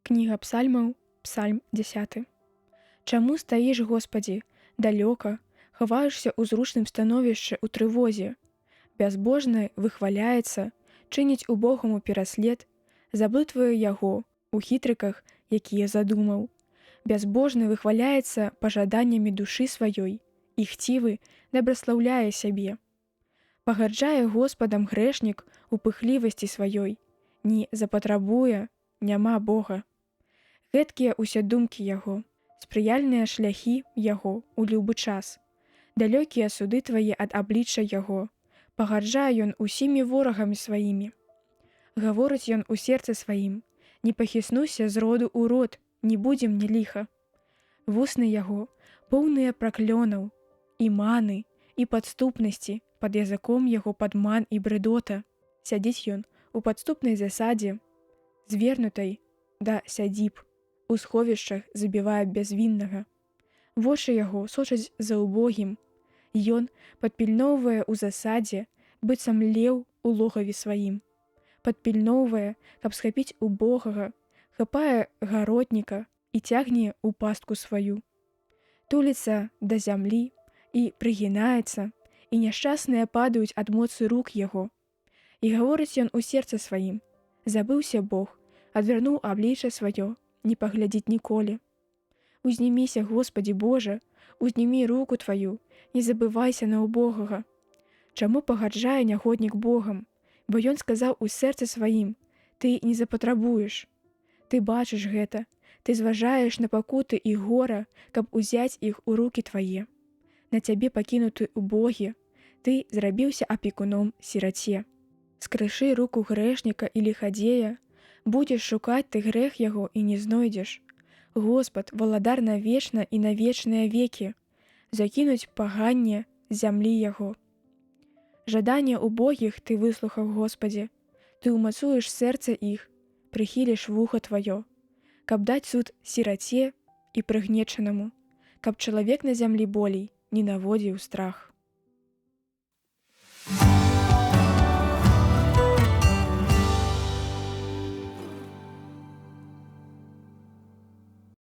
Кніга Псальмаў, Псальм 10. Чаму стаіш, Госпадзі, далёка, хаваешся ў зручным становішчы ў трывозе? Бязбожны выхваляецца, чыніць убогаму пераслед, заблытвае яго ў хітрыках, якія задумаў. Бязбожны выхваляецца пажаданнямі душы сваёй, і хцівы дабраслаўляе сябе. Пагарджае Госпадам грэшнік у пыхлівасці сваёй, не запатрабуе, няма Бога. Гэткія ўсе думкі яго, спрыяльныя шляхі яго ў любы час. Далёкія суды твае ад аблічча яго, пагарджае ён усімі ворагамі сваімі. Гаворыць ён у сэрцы сваім: не пахіснуся з роду ў род, не будзе мне ліха. Вусны яго поўныя праклёнаў, і маны, і падступнасці, пад языком яго падман і брыдота. Сядзіць ён у падступнай засадзе, звернутай да сядзіб, у сховішчах забівае бязвіннага. Вочы яго сочаць за ўбогім. Ён падпільноўвае ў засадзе, быццам леў у логаве сваім. Падпільноўвае, каб схапіць убогага, хапае гаротніка і цягне ў пастку сваю. Туліцца да зямлі і прыгінаецца, і няшчасныя падаюць ад моцы рук яго. І гаворыць ён у сэрцы сваім: забыўся Бог, адвярнуў аблічча сваё, не паглядзіць ніколі. Узніміся, Госпадзі Божа, узнімі руку тваю, не забывайся на убогага. Чаму пагарджае нягоднік Богам? Бо ён сказаў у сэрцы сваім: ты не запатрабуеш. Ты бачыш гэта, ты зважаеш на пакуты і гора, каб узяць іх у рукі твае. На цябе пакінуты убогі, ты зрабіўся апекуном сіраце. Скрышы руку грэшніка і ліхадзея, будзеш шукаць ты грэх яго і не знойдзеш. Госпад, валадар навечна і на вечныя векі, закінуць паганне зямлі яго. Жаданне убогіх ты выслухаў, Госпадзе, ты ўмацуеш сэрца іх, прыхіліш вуха тваё, каб даць суд сіраце і прыгнечанаму, каб чалавек на зямлі болей не наводзіў страх.